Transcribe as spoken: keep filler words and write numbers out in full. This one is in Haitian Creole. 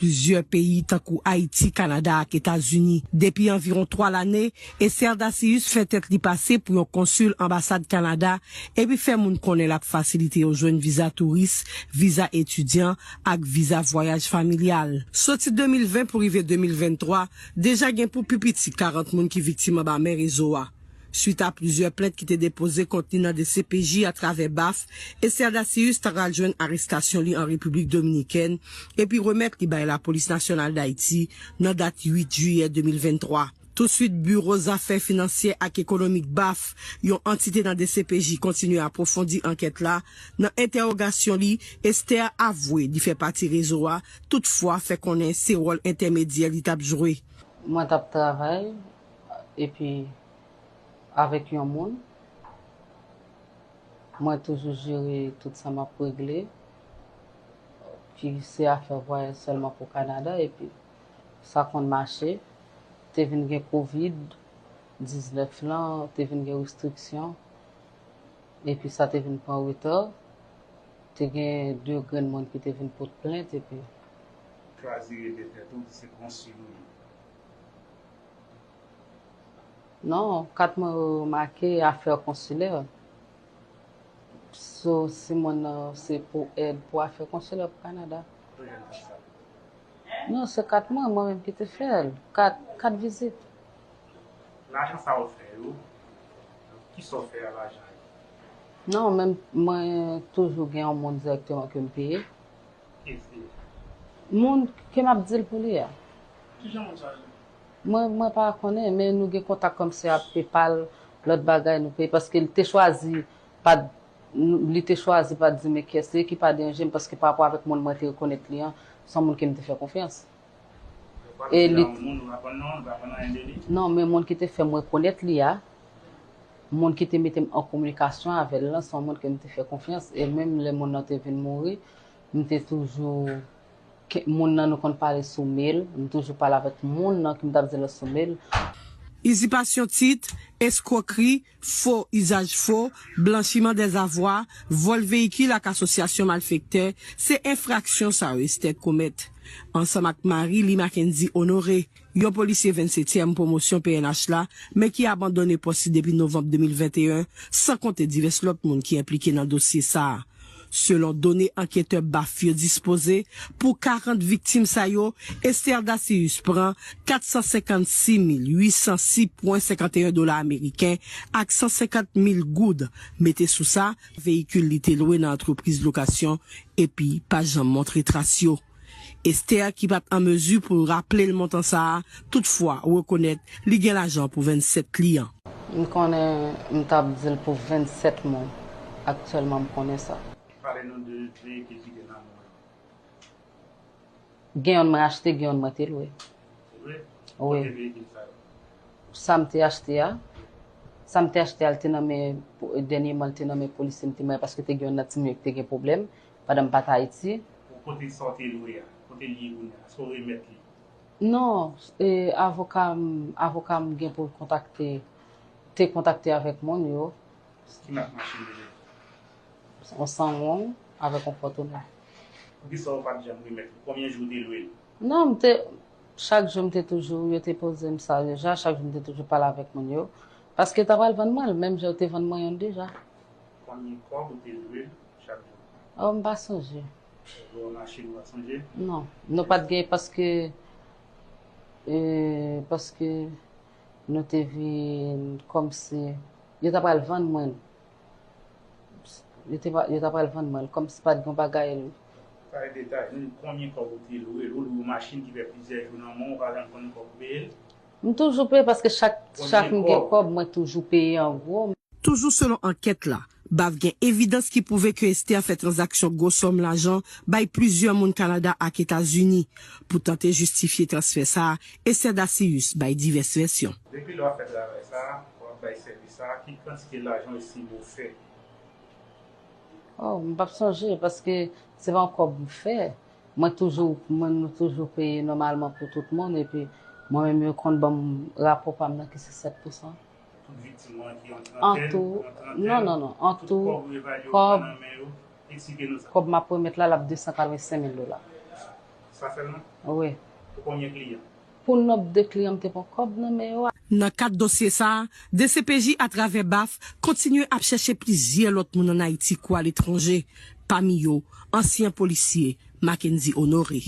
plizyè peyi tankou Ayiti, Kanada ak Etazini. Depi anviwon twa lane, Esther Dacius fè tèt li pase pou yon konsil anbasad Kanada epi fè moun konnen l ap fasilite yo jwenn viza touris, viza etidyan ak viza vwayaj familyal. Soti de mil ven pou rive de mil venntwa, deja gen pou pi piti karant moun ki viktim anba men rezo a. Swit a plizyè plent ki te depoze kont li nan D C P J atravè baf, Esther Dacius ta pral jwenn arestasyon li an Repiblik Dominikèn epi remèt li bay Lapolis Nasyonal d Ayiti nan dat uit jiyè de mil venntwa. Tousuit, Biwo Zafè Finansyè ak Ekonomik baf, yon antite nan D C P J, kontinye apwofondi ankèt la. Nan entèwogasyon li, Esther avwe li fè pati rezo a, toutfwa fè konnen se wòl entèmedyè li t ap jwe. Mwen t ap travay, epi avèk yon moun, mwen toujou jere tout sa m ap regle, ki se afè vwayaj sèlman pou Kanada, epi sa konn mache. Te vin gen kovid diznèf lan, te vin gen restriksyon, epi sa te vin pran reta. Te gen de grenn moun ki te vin pote plent, epi Chwazi rele tèt ou, di se konsil ou ye. Non, kat mwen yo make afè konsilè. So, si moun nan se pou èd pou afè konsilè pou Kanada. Kote w jwenn kat sa? Non, se kat mwen, mwen menm ki te fè l. Kat, kat vizit. Lajan sa w fè yo, kisa w fè a lajan yo? Non, men mwen toujou gen yon moun dirèkteman ke m peye. Ki se? Moun ke m ap di l pou li a. Kijan moun sa rele? Mwen, mwen pa konnen, men nou gen kontak kòmsi ak PayPal, lòt bagay nou peye, paske li te chwazi pa, li te chwazi pa di men kiyès li ye, ki pa deranje m, paske pa rapò avèk moun mwen te rekonèt li an, se yon moun ke m te fè konfyans. E li, moun ou pa konn non, ou pa konn anyen de li? Non, men moun ki te fè m rekonèt li a, moun ki te mete m an kominikasyon avè l lan, se yon moun ke m te fè konfyans. E menm lè moun nan te vin mouri, m te toujou, ke, moun nan nou konn pale sou mail, m toujou pale avèk moun nan ke m t ap di l sou mail. Izipasyon tit, eskwokri, fo, izaj fo, blanchiman dèzavwa, vòl veyikil ak asosyasyon malfektè, se enfraksyon sa yo Esther komèt. Ansanm ak mari li, Mackendy Honoré, yon polisye vennsetyèm pwomosyon P N H la, men ki abandone pòs li depi novanm de mil venteyen, san konte divès lòt moun ki enplike nan dosye sa a. Selon done anketè baf yo dispoze, pou karant viktim sa yo, Esther Dacius pran kat san senkannsis mil uit san sis pwen senkanteyen dola ameriken ak san senkant mil goud. Mete sou sa, veyikil li te lwe nan antrepriz lokasyon epi pa janm montre tras yo. Esther, ki pa t an mezi pou l raple l montan sa a, toutfwa rekonèt li gen lajan pou vennsèt kliyan. M konnen m t ap di l pou vennsèt moun. Aktyèlman, m konnen sa. Pale nou de veyikil ki te nan men w yo. Gen yonn mwen achte, gen yonn mwen te lwe. Se vre? Wi. Kote veyikil sa yo? Sa m te achte a, sa m te achte a, l te nan men, dènyèman, l te nan men polisye m te mare paske te gen yonn nan timoun yo ki te gen pwoblèm pandan m pa t Ayiti. Kote sa w te lwe a? Kote l ye kounye a? Èske w remèt li? Non, e, avoka m, avoka m gen pou l kontakte, te kontakte avèk moun yo. Ki mak machin li ye? Yon Sangwon avèk yon Fòtonè. Poukisa w pa t janm remèt li? Konbyen jou w te lwe l? Non, m te, chak jou m te toujou, yo te poze m sa deja, chak jou m te toujou pale avèk moun yo. Paske yo ta pral vann mwen l, menm jan yo te vann mwen yonn deja. Konbyen kòb ou te lwe l chak jou? Oh, m pa sonje. Lwe yon machin, ou pa sonje? Non, nou pa t gen paske, e, paske nou te vin kòmsi yo ta pral vann mwen l. Yo te pa, yo ta pral vann mwen l, kòmsi pa t gen bagay. Pale detay, nou, konbyen kòb ou te lwe l? Ou lwe yon machin ki fè plizyè jou nan men w, ou pa janm konn kòb ou peye l? M toujou peye paske chak, chak m gen kòb, mwen toujou peye an gwo. Toujou selon ankèt la, baf gen evidans ki pwouve ke Esther fè tranzaksyon gwo sòm lajan bay plizyè moun Kanada ak Etazini. Pou tante jistifye transfè sa a, Esther Dacius bay divès vèsyon. Depi lè w ap fè travay sa a, w ap bay sèvis sa a, ki kantite lajan w estime w fè? Oh, m p ap sonje, paske se pa yon kòb m fè. Mwen toujou, mwen, nou toujou peye nòmalman pou tout moun, epi mwen menm, yo konn ban m rapò pa m nan ki se sèt pousan. Tout viktim ou an ki yon trantèn, an tou, yon trantèn, non, non, non, an tou, kòb ou evalye w pran nan men yo, eksplike nou sa. Kòb m ap remèt la, l ap de san katrevensenk mil dola. Sa sèlman? Wi. Pou konbyen kliyan? Pou nòb de kliyan m te pran kòb nan men yo a. Nan kad dosye sa a, D C P J atravè baf kontinye ap chèche plizyè lòt moun ann Ayiti kou aletranje, pami yo ansyen polisye Mackendy Honoré.